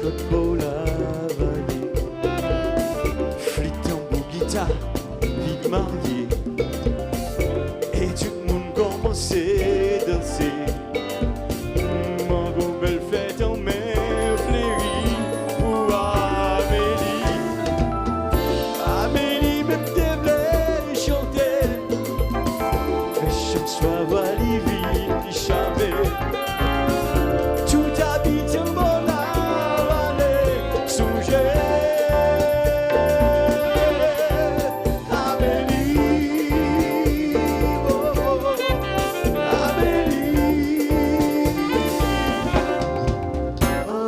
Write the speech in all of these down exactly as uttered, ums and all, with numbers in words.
Lòt bò w la vale. Flit, tanbou, gita, vin marye. E tout moun kòmanse danse. Mango bèl fèt an mè fleri pou Amelie. Amelie menm te vle chante. Men chans pa ba li vin chape. Tout abitan bò la vale sonje Amelie, oh, Amelie, oh.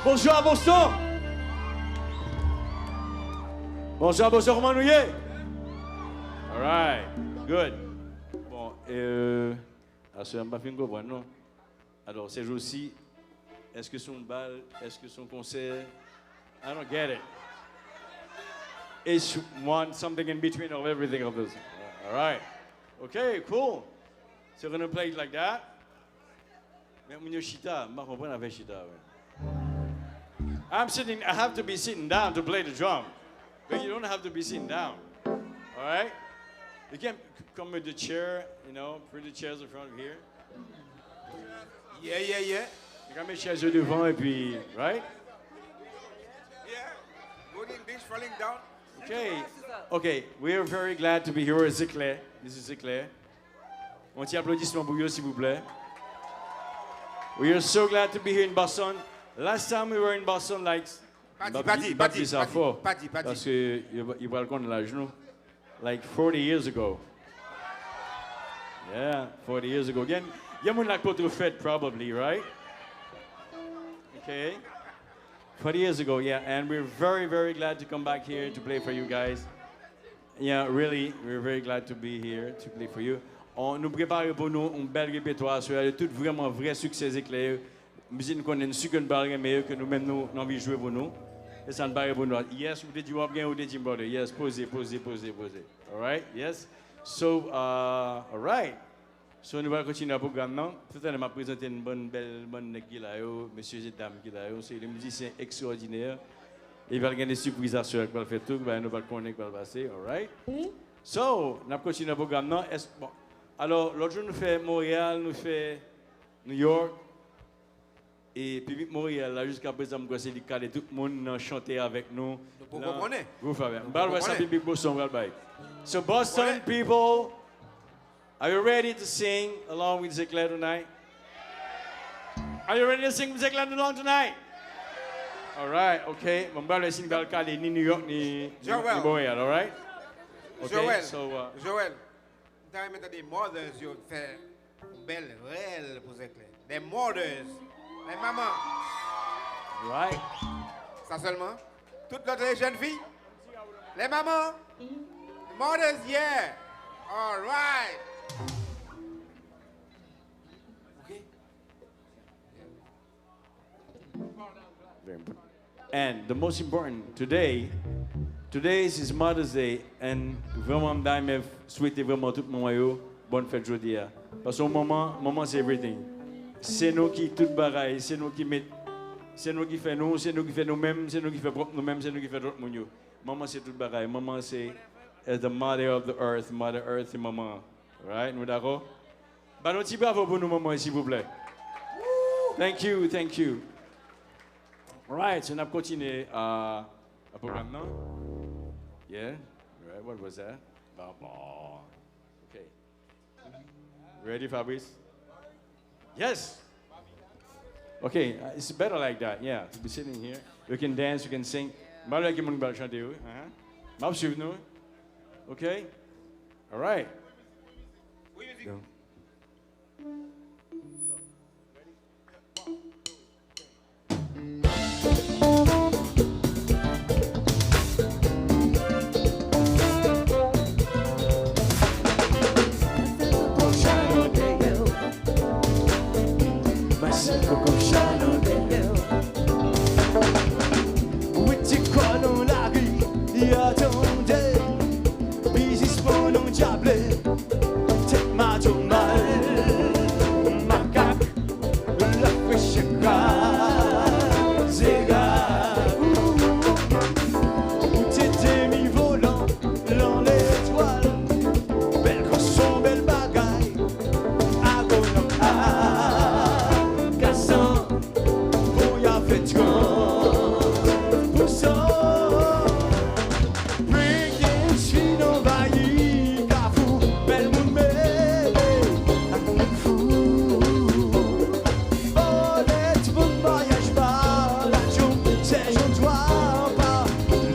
Bonjou a Boston. Bonjou a Boston, kòman nou ye? Alright, good. Bon, euh, aswè a m pa fin konprann non. Alò, sèjousi, èske se yon bal? Èske se yon konsè? I don't get it. It's one something in between of everything of this. Alright. Okay, cool. So we're gonna play it like that. Men moun yo chita, m pa konprann afè chita, man. I'm sitting, I have to be sitting down to play the drum. But you don't have to be sitting down. Alright? You can come with the chair, you know, pretty chairs in front of here. Yeah, yeah, yeah. You can make chairs yo devan epi, right? Yeah. Good English falling down. Okay. Okay. We are very glad to be here with Zeclair. This is Zeclair. Yon ti aplodisman pou yo, silvouplè. We are so glad to be here in Boston. Last time we were in Boston, like, Pati, m pa, pati, m pa pati, di sa pati, fò, pati, pati. Paske yo, yo pral konn laj nou. Like forty years ago. Yeah, forty years ago. Gen, gen moun la k potko fèt, probably, right? Okay. Forty years ago, yeah. And we're very, very glad to come back here to play for you guys. Yeah, really, we're very glad to be here to play for you. On, nou prepare pou nou yon bèl repetwa aswè a, de tout vrèman vrè siksè Zeklè yo. Mizik nou konnen, nou si ke nou pral renmen yo, ke nou menm nou, nou anvi jwe pou nou. E sa nou pare pou nou. Yes, ou te di w ap gen, ou te di m, brother. Yes, poze, poze, poze, poze. Alright, yes. So, uh, alright. So, nou pral kontinye ak pwogram nan. Tout alè, m ap prezante n bann bèl, bann nèg ki la yo, mesye e dam ki la yo. Se de mizisyen ekstraòdinè. E pral gen de sipriz aswè a k pral fèt tou, ki bagay nou pa t konnen k pral pase, alright? So, n ap kontinye ak pwogram nan. Èske, bon, alò, lòt jou nou fè Monreyal, nou fè New York. E piblik Monreyal la, jiska prezan, m kwè se li k kale tout moun nan chante avèk nou. Nou poko konnen. Gwo favè. M pral wè sa piblik Boston pral bay. So, Boston people, are you ready to sing along with Zeklè tonight? Are you ready to sing with Zeklè along tonight? Alright, okay. Bon, m pral wè si n pral kale ni New York, ni, ni, ni Monreyal, alright? Okay, Joel, so, uh, Joel, m ta renmen tande mothers yo fè yon bèl rèl pou Zeklè. Les mothers. Les mamans. Right. Sa sèlman. Tout lòt se jèn fi. Les mamans. Mothers, yeah. All right. Okay. Very important. And the most important, today, today is Mother's Day, and vrèman, m ta renmen swete vrèman tout manman yo bòn fèt jodi a. Paske yon manman, manman se everything. Se nou ki tout bagay, se nou ki met, se nou ki fè nou, se nou ki fè nou menm, se nou ki fè pwòp nou menm, se nou ki fè lòt moun yo. Manman se tout bagay. Manman se, as the mother of the earth, Mother Earth se manman an. Right? Nou dakò? Ba nou ti bravo pou nou manman yo, silvouplè. Thank you, thank you. Alright, so n ap kontinye a, a pwogram nan. Yeah, right, what was that? Bon, bon. Okay. Ready, Fabrice? Yes. Okay, uh, it's better like that, yeah. To be sitting here. You can dance, you can sing. M pa wè ki moun ki pral chante, wi. Uh-huh. M ap swiv nou. Okay? Alright. Go. Ready? One, two, three. Chalon dèyè w. Wi, ti kò nan lari, y a tande. Biznisman nan dyable. Tèt mato mal, makak, lafreche kraze rad. Ou te demi volan lan letwal. Bèl gason, bèl bagay. Agonòm agasan, bon, y a fè trant pou san. Breaking, fin anvayi kafou, bèl moun mele ak moun fou. Onèt moun, maryaj pa ladjou, sèjon twa pa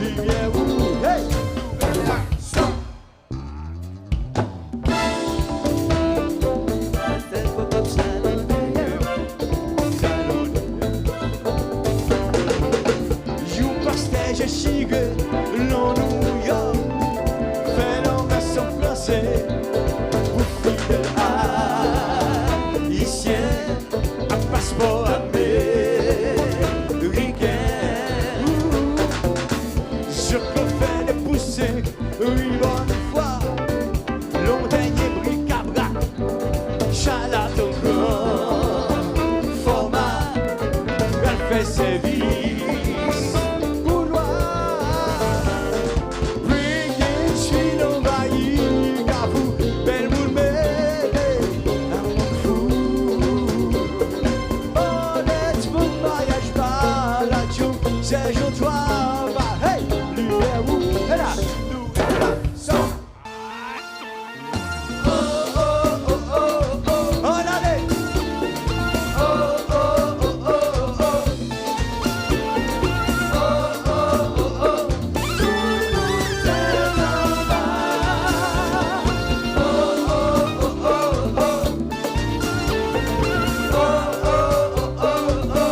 limyè ou. Hey! Sa. Yon pastè je chire lan Nouyòk, fè lanmè san franse pou fidèl ayisyen ak paspò ameriken. Zòt fè de pouse ribòn fwa, lon dènye brikabrak, chalatan gran fòma, pral fè sèvis pou lwa. Breaking, fin anvayi kafou, bèl moun mele ak moun fou. Onèt moun, maryaj pa ladjou, sèjon twa pa, hey, limyè ou, e la, nou, e la, sa. Oh, oh, oh, oh, oh. Ann ale. Oh, oh, oh, oh, oh. Oh, oh, oh, oh. Tout, tout tèt anba. Oh, oh, oh, oh, oh. Oh, oh, oh, oh, oh.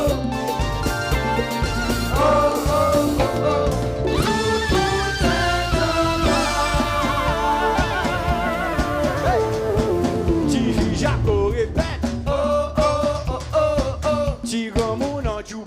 Ti fi Jako repèt. Ti granmoun an tjou